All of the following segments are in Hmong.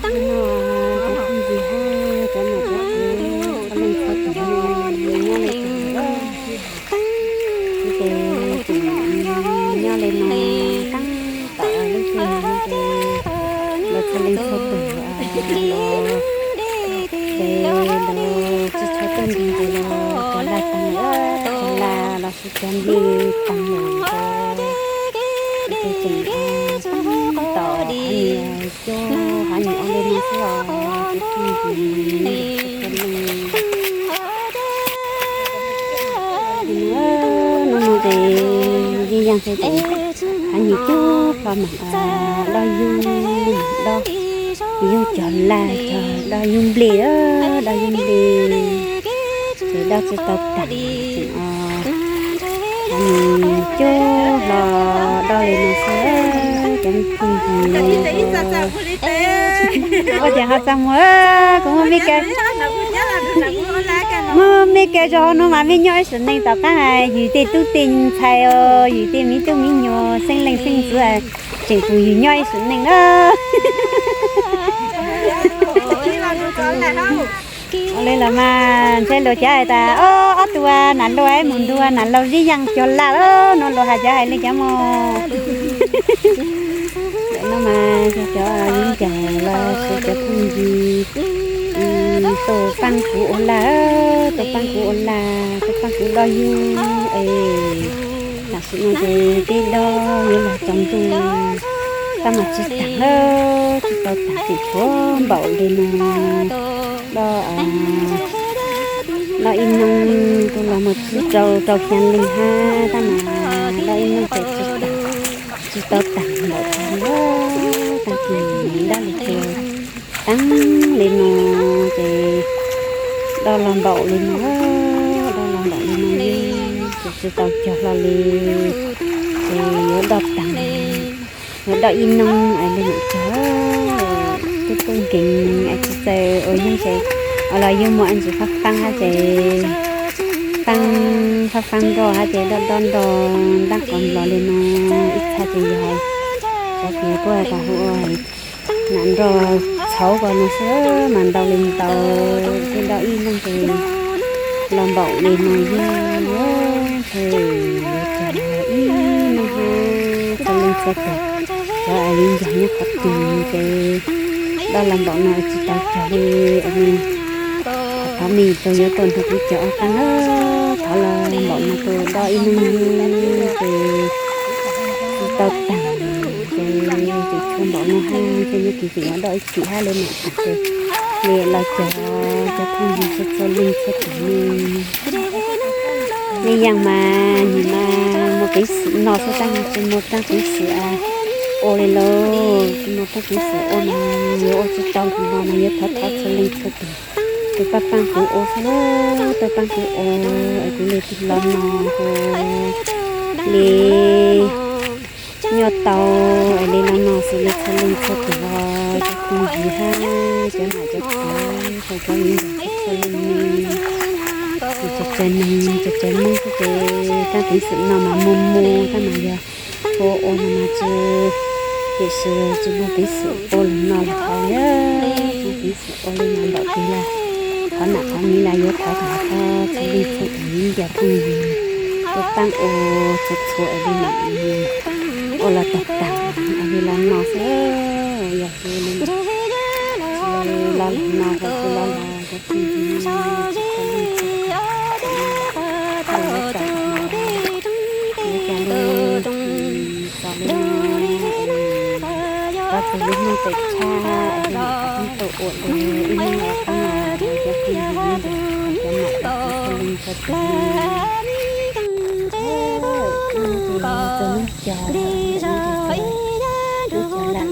Hnub no cov phooj ywg hab cov nom cov tswv txhua leej txhua tus nyob le caag lawm. Ces tseem nyob le nuav taab tom lub caij no ces lawv txhua leej txhua tus los ces lawv tsi tshua tuaj nkeeg ces lawv cog laj taag lawm, cog laj lossis cog nplej taag lawm ces tseem taab tom hab nyias coj hab nyias ua le nuav xwb os. Ces phooj ywg txhua leej, hnub no ces Yeej Yaaj txhua tus hab nyias coj hlo maam dob yug, dob yug cog laj, cog dob yug nplej, dob yug nplej ces dob tsi tau taag tseem os. Hab nyias coj hlo dob le nuav xwb cov phooj ywg. Ua cas ho txaj muag, kuv muaj mej kaw, muaj mej kaw rua huv nuav mas mej nyob ib sim neej tom qaab hais yus tej tub tej ntxhais os, yus tej miv tub miv nyuas xeeb leej xeeb ntxwv tseem pum yus nyob ib sim neej na. Ua le los mas ntshe luag cav hais tas ob tug nam laug mus nrug nam laug Yeej Yaaj cog laj nuav, luag has cav hais le cav mog. Ntawm no mas cov viv ncaus lossis cov phooj ywg tuaj paab kuv ua laj, tuaj paab kuv ua laj, tuaj paab kuv dob yug es tam sim no ces peb dob yuav lug tsaus ntuj, tab mas tsi taag lawm, tsi tau taag, tseem tshuav npaum le nuav. Dob, dob ib nub tuaj los muaj tsib rau rau xyaa leej hab, tab mas dob ib nub ces tsi taag, tsi tau taag npaum tag li. Taag kis dab le tuaj taag le nuav ces dob los npaum le nuav, dob los npaum le nuav, ces tsi tau cog hlo li. Ces yuav dob taag, yuav dob ib nub es le maam cog, tub tub nkeeg es tsi txawj ua yeeb ces, los yug muaj ntsis faab faab hab ces faab, faab faab nroj hab ces dob dob nroj ntaab qos nplog le nuav, ib txha ces yog cov kuv has tas hu ua nam nroj txhauv ko nuav xwb mas ntau le ntau, tej dob ib nub ces los npaum le nuav yeej, ces yuav cog ib nub hab txhua leej txhua tus, cov viv ncaus nyob qhov twg ces dob los npaum no tsi tau cog li. Thov mej tug yuav tuaj nrug kuv cog ob taab, thov los npaum no tuaj dob ib nub yeej ces tsi tau taag, ces tseem tshuav npaum no hab, ces nub kis tseem yuav dob ib chim hab le maam taag, ces le los cog cov phooj ywg txhua txhua leej txhua tus mej. Yeej Yaaj mas nwg mas muaj peev xwm noj xwb tab mas tsi muaj peev xwm ua le lauj, tsi muaj peev xwm ua mas yuav ua tsi tau, no mas yuav thov thov txhua leej txhua tus tuaj paab paab kuv ua xwb, tuaj paab kuv ua es kuv le los no, kuv le nyob tau es le los no xwb le txhua leej txhua tus os, cov phooj ywg hab cov nam cov tswv, cov viv ncaus txhua txhua leej, txawm tsav neeg txawm tsav Moob xwb ces peev xwm no mas muaj muaj tab mas yog ua ua no mas tsi, tiam sis tsi muaj peev xwm ua lug no los thov le, tsi muaj peev xwm ua le no npaum twg los thov nam thov miv los yuav thov thov txhua leej txhua tus viv ncaus phooj ywg tuaj paab ua txhua txhua es le maam ua los tag tag es le los no xwb, yog tsi le maam tsi los lug no, tsi los lug cov phooj ywg txhua leej txhua tus, yuav cas le txog le no, cov tug lub neej pem tshaj es le maam tau ua le ib nub ua qaab no, cov phooj ywg cov nam cov tswv txhua leej txhua tus, txog nub cog, tub cog lam,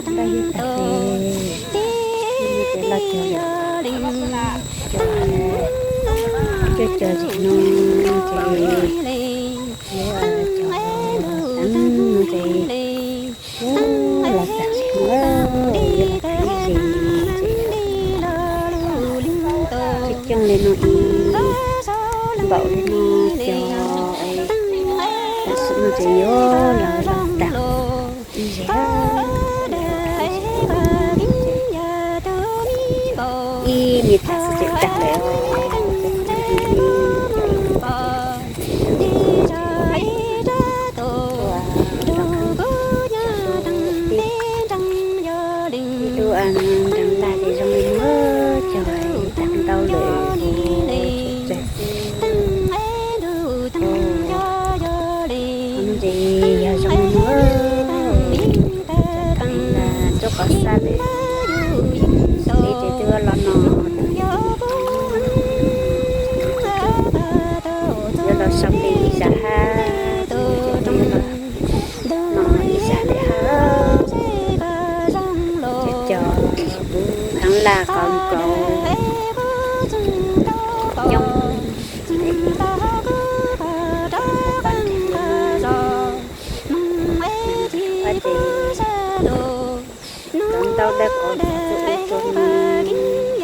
dab yug tag ces, ces los cog, cog, cog zim no ces yuav cog taag no ces yuav los taag zim no, yuav los taag ib zig ces coob coob le no ib npaum le no cog, tam sim no ces yuav los taag ib zig, Nrad laj ces zoo li no, cog tag ntau lawm. Ces yog zoo li no, tsuas qhov xaj lawm, peb ces twb los no, yuav los sau npe ib zag hab, no ib zag lawm hab. Cov kuv dheev laj qhov nkaus nyob ces tau ntau dawb qhov ntawd txog ib tug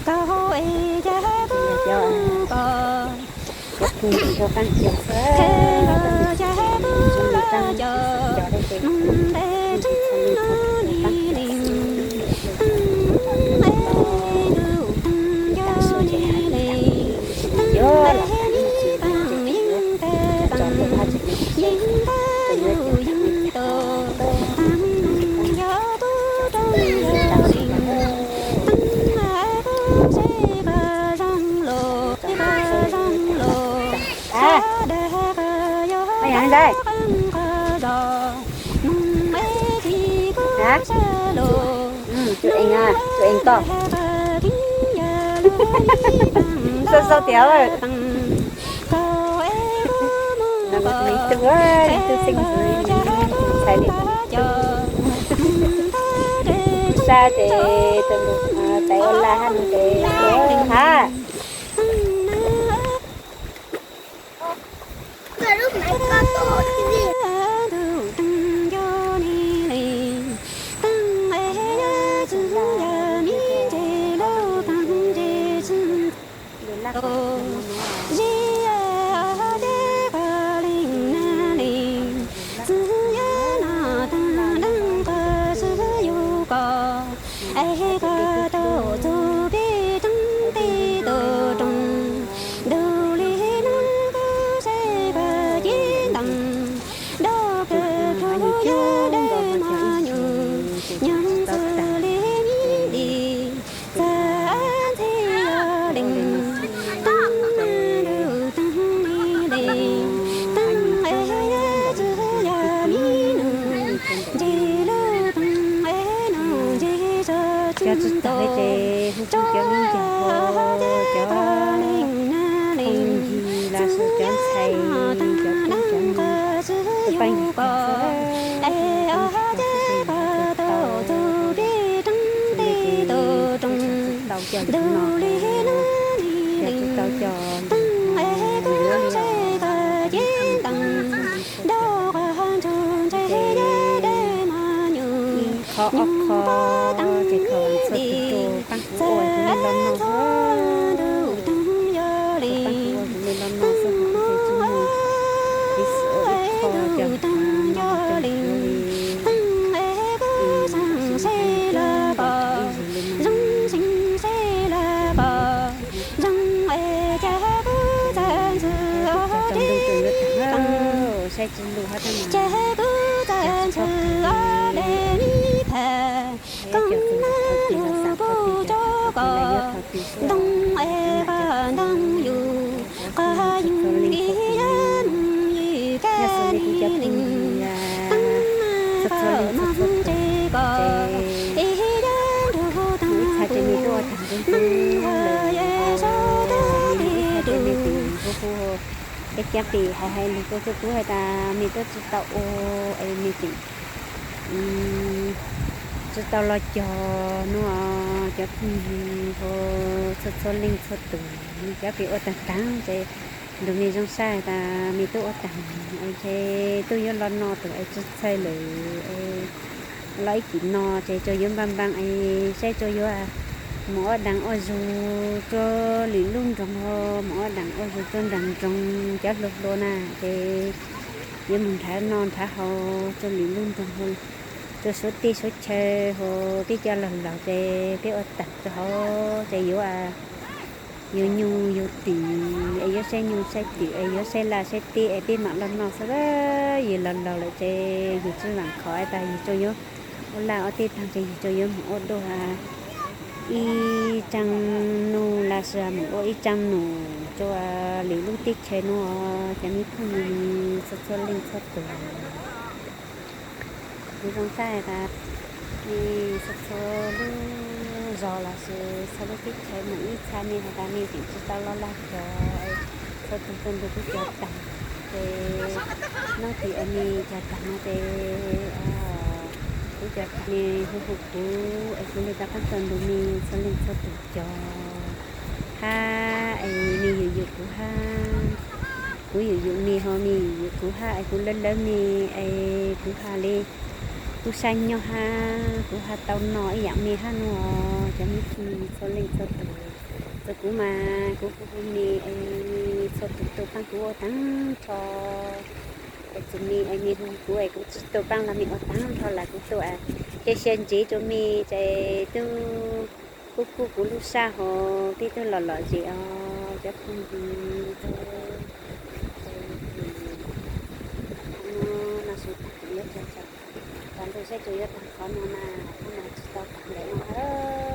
cov phooj ywg rau qaab cog xwb, zoo li rab cog dawb ces txhaj li txhaj li taab cog xwb, cov lug taab su ces yuav los taab ces yuav tso tau hab tseem li tsis seb, tau yuav cog tau li cas, cog tau li taab su ces tso tau li taab. Ab, yog li ntawd. Ab, tus ees, tus ees ko. Xav xav tias no kuv tus me tub, tus xeeb ntxwv ntxhais li tus me tub. Sab ces tus nus tais ua laj hab nus tes hab. Cov tsis tau li ces hu cov me ntxhais, cov phooj ywg los sis cov ntxhais, cov tub cov nyab, cov phooj ywg cov xwb, cov phooj ywg cov xwb ces yog tsis tau, tsis tau cog li no, yog tsis tau cog li no, yuav li os. Ces ib qho ob qho ces khaws txhua tus rau paab kuv ua kuv me loj noj xwb, paab kuv ua kuv me loj noj xwb, kuv ces tsis muaj ib xwm ua ib qho cog no cog yuav li, ib zug li no, cog tau ntoo tus yuav tag, saib tsis lug hab tab mas cog tsis tau, cog tsis tau tus los xam txog tes cog tsis tau tes los yuav thaum twg xwb, mas cog tsis tau tus los txog txog li txog tus, yog xws li kuv cov phooj ywg, txog txog li txog txog tus ces ib txha ces me tub ua tag ntub ntub lawm, ib txha ces me tub hu hu, peb cab pem hais hais lug rau txhua tub has tas me tub tsis tau ua es me tseem tsis tau los cog no, cov phooj ywg hu txhua txhua leej txhua tus, cab pem ua tag tag ces nrug me zoo sab has tas me tub ua tag, es tub yuav los noj tus es tsis txhawj lawm es los ib chim no ces tsuas yuav npaj npaj es saib tsuas yuav mus ob daag ua zug rua lwm lub nroog, mus ob daag ua zug rua nraag nroog cov hluas hluas na ces yuav mus nrhav noj nrhav haus rua lwm lub nroog, rua suav teb suav chaw hu, peb cov laug laug ces peb ua taag rua hauv ces yuav Yuav nyuj yuav twm es yuav saib nyuj saib twm es yuav saib laj saib teb es peb mam los noj xwb. Yus los laus lawm ces yus tsis vam khov tas yus tsuas yuav ua laj ua teb tag ces yus tsuas yuav mus ua dua ib tsaab num los sis mus ua ib tsaab num rua lwm lub teb chaws nuav. Cov me phooj ywg txhua txhua leej txhua tus, kuv zoo txhaj has tas nej txhua txhua lub zos los sis txhua lub teb chaws mus ib txha nej has tas nej tseem tsis tau loj laj cov, txhua tug tuaj nrug kuv cog taag ces nub tim es nej cog taag no ces kuv cog taag nej hu hu kuv es kuv le rov qaab tuaj nrug nej txhua leej txhua tus cog hab es nej yuav yuav kuv hab kuv yuav yuav nej ho nej yuav yuav kuv hab es kuv lawv lawv nej es kuv ha le kuv sab nyob hab kuv ha tau noj ib yaam nej hab nuav. Cov me phooj ywg txhua leej txhua tus, txug kuv mas kuv hu hu nej es txhua tus tuaj paab kuv ua taag nrho. Es txug nej es nej hu kuv es kuv tsis tuaj paab los nej ua taag nrho los kuv tuaj cia xia ntsev rua nej ces tub kub kub kuv lub sab hov peb tub lom lom zem os cov phooj ywg. Qhov no no su tag kuv yuav cog cog tas ntuj saib tsuas yuav taag qhov no mas qhov no tsis tau taag ntawm no hab.